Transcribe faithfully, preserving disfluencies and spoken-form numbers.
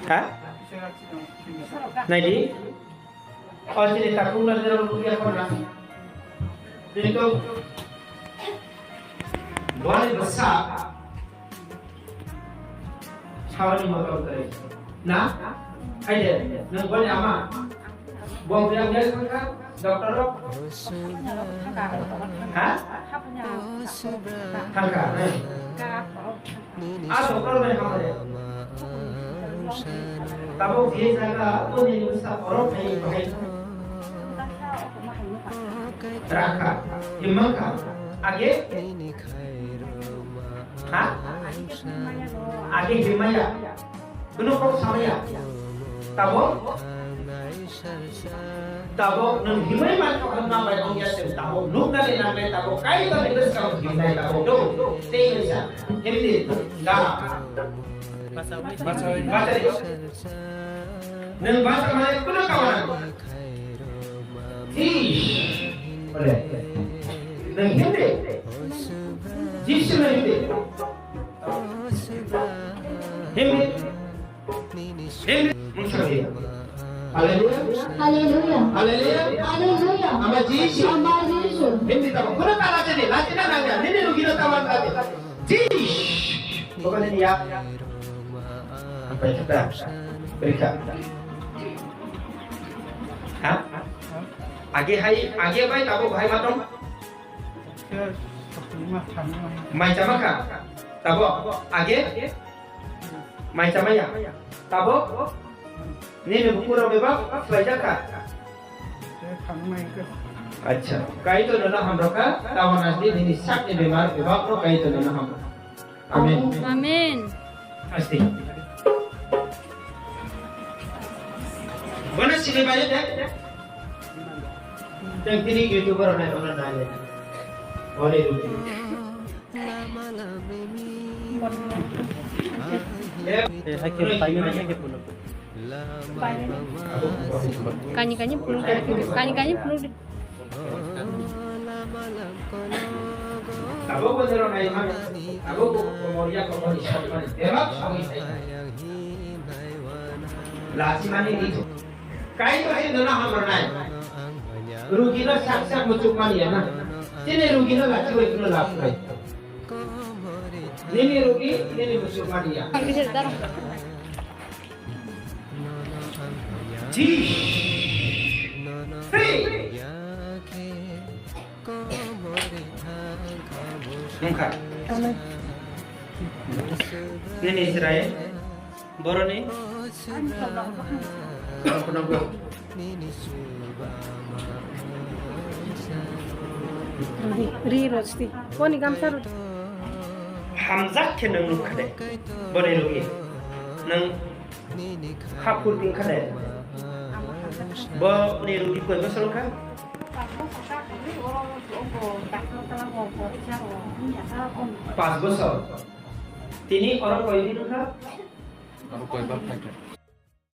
Ha? Naidi. O chini takung na jero rupiah khorna. Kintu boni bwsa sawani motom kwrwi. Na? Haide, nwng boni ama? Bo yang yang thangkha, doctor rok? Ha? Thangkha, eh. A doctor bai hamare. Tabuk je jaga o ni sa oro phai phai. Rakha, himma kha. Age? Ha? Age himma ya. Kuno kok sama ya. Tabuk? Tabuk nung himai man kok himma bai ong ya se. Tabuk nuk na le nang le tabuk kai to le bes kam himnai tabuk do. Tei sa. Himdi. Ga. Bachai. Bachai. Nwng bachai mane kuno kawan. Ish. Bole. Nwng hindi. Jisu na hindi. Hindi. Hindi. Mungsa hindi. Haleluya. Haleluya. Haleluya. Haleluya. Ama Jisu. Ama Jisu. Hindi tamo. Kuno kala jadi. Lati na nangya. Hindi rugi na tawan lati. Jish! Bukan ini ya. Sampai kita berikan. Ha? Age hai, age bai tabuk hai matong? Mai chama kha? Tabuk age? Mai chama ya? Tabuk? Nini buku rok bebak khlai jak kha? Acha, Kaitor nono hamrokha, tabuk nini sakni bemar bebak no Kaitor nono hamrokha. Amen. Amen. Asti. Bono sini bayo de. Tang tini YouTuber na bono na le. Ore ruti. Eh, hai ke, hai ke, hai ke puno. Kani kani puno, kani kani puno. Abo ko jero nai ma, abo ko moria ko mori sab mani, debak sab mani. Lasi mani ni. Kai to hai dona hamrnai. Rugi no sak sak muchuk mani ya na. Tene rugi no lasi wai kuno lab kai. Nini rugi, nini muchuk mani ya. Ji. Hey. Nungkha. Nini Israel. Boroni. Ri, ri rosti. Koni gamsa ro. Hamjak khe nung nukha de. Boroni rugi. Nung Kha phur ping kha de. Bo ni rugi koi bosor kha? Pas bosor. Tini oro koi din kha? Oro koi bar thang kha?